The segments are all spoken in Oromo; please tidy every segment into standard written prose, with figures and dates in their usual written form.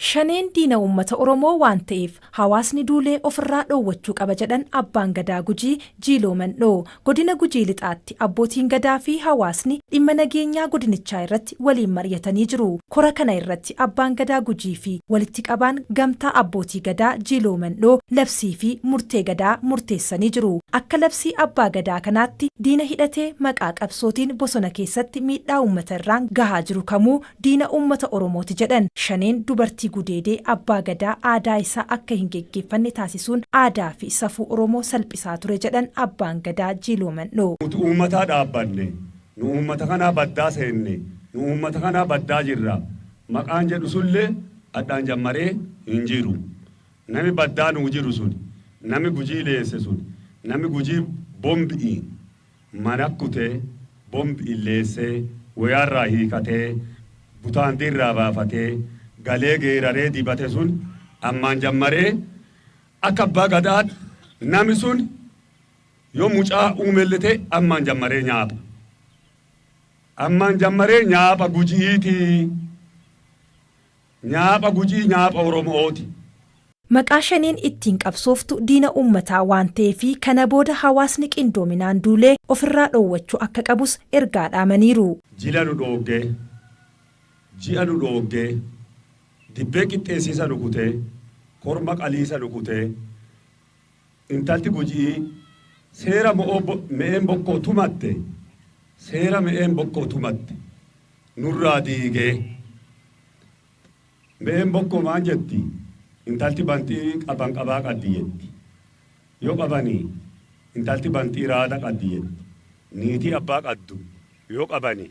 Shaneen diina uummata Oromoo waan ta'eef hawaasni duulee ofirraa dhoowwachuu qaba jedhan Abbaan Gadaa Gujii Jiiloo Mandhoo. Godina Gujii Lixaatti abbootiin Gadaa fi hawaasni dhimma nageenyaa godinichaa irratti waliin mar'yatanii jiru. Kora kana irratti Abbaan Gadaa Gujii fi walitti qabaan Gamtaa Abbootii Gadaa Jiiloo Mandhoo labsii fi murtee Gadaa murteessanii jiru. Akka labsii Abbaa Gadaa kanaatti diina hidhatee maqaa qabsootiin bosona keessatti miidhaa uummata irraan gahaa jiru kamuu diina uummata Oromooti jedhan. Shaneen dubartii gudeedee Abbaa Gadaa aadaa isaa akka hin geggeeffanne taasisuun aadaa fi safuu Oromoo salphisaa ture jedhan Abbaan Gadaa Jiiloo Mandhoo. Nuti uummataa dhaabbanne, nu uummata kanaa baddaa seenne, nu uummata kanaa baddaa jirra maqaan jedhu sunle adhaan jammaree hin jiru. Nami baddaa nuu jiru sun, nami Gujii leesse sun, nami Gujii bombi'iin mana kutee, bombi'iin leessee, woyaa irraa hiikatee, butaandii irraa baafatee, galee geeraree dibate sun ammaan jammaree akka abbaa Gadaatti nami sun yoo mucaa uumelle ta'e ammaan jammaree nyaapha. Ammaan jammaree nyaapha Guji'iiti. Nyaapha Gujii nyaapha Oromo'ooti. Maqaa Shaneen ittiin qabsooftu diina uummataa waan ta'eefi kana booda hawaasni qindoominaan duulee ofirraa dhoowwachuu akka qabus ergaa dhaamaniiru. Jila nu dhooggee, ji'a nu dhooggee, dibbee qixxeessiisa nu kutee, korma qaliisa nu kutee, intalti Guji'ii seera mo'oo me'een bokkoo tumatte, seera me'een bokkoo tumatte nurraa diigee. Me'een bokkoo maan jetti? Intalti banxii qaban qabaa qaddi jetti. Yoo qabani intalti banxii raada qaddi jetti. Niitii abbaa qaddu yoo qabani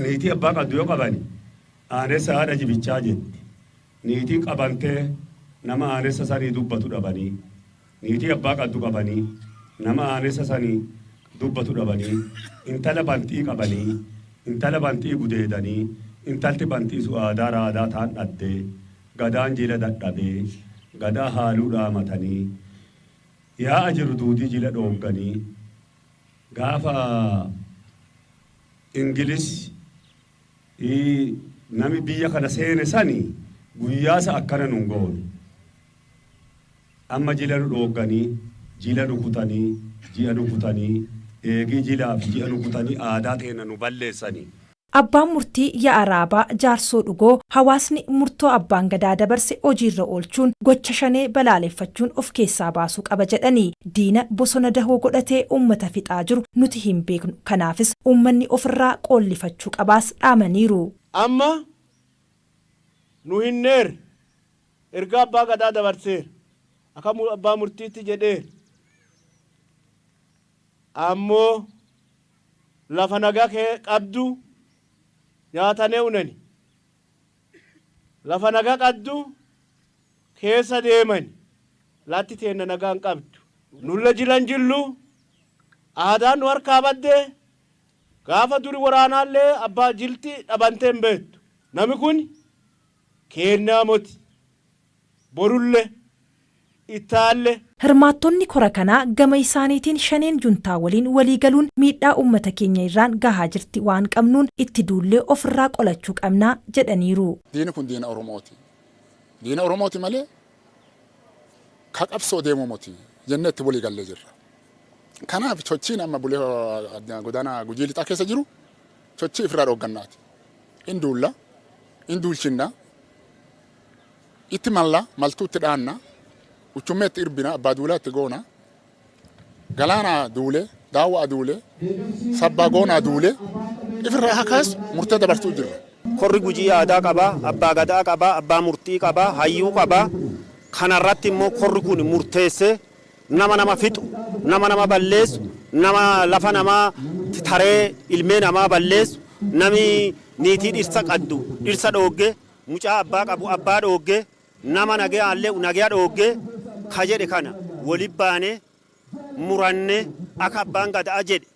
niitii abbaa qaddu yoo qabani aanessa haadha jibichaa jetti. Niitiin qabantee nama aanessa sanii dubbatu dhabanii niitii abbaa qaddu qabanii nama aanessa sanii dubbatu dhabanii intala banxii qabanii intala banxii gudeedanii intalti banxii su aadaa raadaa taan dhaddee Gadaan jila dadhabee Gadaa haaluu dhaamatanii yaa'a jiru duudii jila dhoogganii gaafa Ingilis nami biyya kana seene sani guyyaasa akkana nun goone. Amma jila nu dhoogganii, jila nu kutanii, ji'a nu kutanii, eegii jilaa fi ji'a nu kutanii aadaa teenna nu balleessanii. Abbaan murtii Ya'a Raabaa Jaarsoo Dhugoo hawaasni murtoo Abbaan Gadaa dabarse hojiirra oolchuun gocha Shanee balaaleffachuun of keessaa baasuu qaba jedhani. Diina bosona dahoo godhatee uummata fixaa jiru nuti hin beeknu kanaafis uummanni ofirraa qoollifachuu qabaas dhaamaniiru. Amma nu hinneerra. Ergaa Abbaa Gadaa dabarseera. Akka abbaa murtiitti jedheera. Ammoo lafa nagaa qabdu nyaatanee unani. Lafa nagaa qaddu keessa deemani. Latti teenna nagaa hin qabdu. Nulle jilan jillu aadaan nu harkaa badde gaafa duri waraanaallee abbaa jilti dhabantee hin beektu. Nami kun keennaa moti borulle ittaalle. Hirmaattonni kora kanaa gama isaaniitiin Shaneen Juntaa waliin walii galuun miidhaa uummata keenya irraan gahaa jirti waan qabnuun itti duullee ofirraa qolachuu qabna jedhaniiru. Diini kun diina Oromooti. Diina Oromooti malee ka qabsoo deemuu moti jennee itti walii gallee jirra. Kanaaf sochiin amma bulee godaana Gujii Lixaa keessa jiru sochii ifirraa dhooggannaati. In duulla, in duulchinna, itti malla, maltuu itti dhaanna, uchummee itti irbina, abbaa duulaa itti goona, galaanaa duule, daawwaa duule, sabbaa goonaa duule, ifirraa hakaasu murtee dabarsuu jirra. Korri Gujii aadaa qaba, abbaa gadaa qaba, abbaa murtii qaba, hayyuu qaba. Kanarratti immoo korri kun murteessee nama nama fixu, nama nama balleessu, nama lafa namaa taree ilmee namaa balleessu, nami niitii dhirsa qaddu dhirsa dhoogge, mucaa abbaa qabu abbaa dhoogge, nama nagayaallee nagaya dhoogge ka jedhe kana woli baane muranne akka abbaan gadaa jedhe.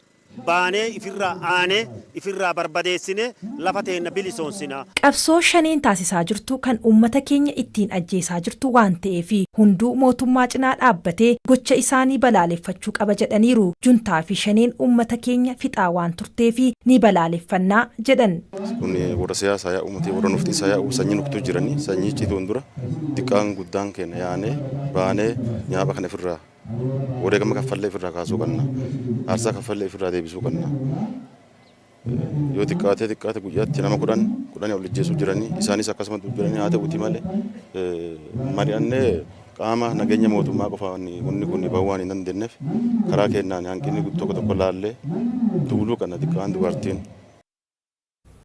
Baanee ifirraa aanee ifirraa barbadeessinee lafa teenna bilisoomsina. Qabsoo Shaneen taasisaa jirtu kan uummata keenya ittiin ajjeesaa jirtu waan ta'eef hunduu mootummaa cinaa dhaabbatee gocha isaanii balaaleffachuu qaba jedhaniiru. Juntaa fi Shaneen uummata keenya fixaa waan turteef ni balaaleffannaa jedhan. Kun warra siyaasaa yaa'u miti, warra nuftiisaa yaa'u, sanyii nuktuu jiranii sanyii cituun dura xiqqaan guddaan keenya yaanee baanee nyaapha kana ofirraa wareegama kaffallee ofirraa kaasuu qabna. Aarsaa kaffallee ofirraa deebisuu qabna. Yoo xiqqaatee xiqqaate guyyaatti nama 10, 10 ol ijjeesuu jiranii, isaanis akkasuma jiranii. Haa ta'uuti malee, mari'annee qaama nageenya mootummaa qofaan wanni kun bahuu waan hin dandeenyeef, karaa keenyaan hanqinni tokko tokko laallee duuluu qabna, xiqqaan dubartiin.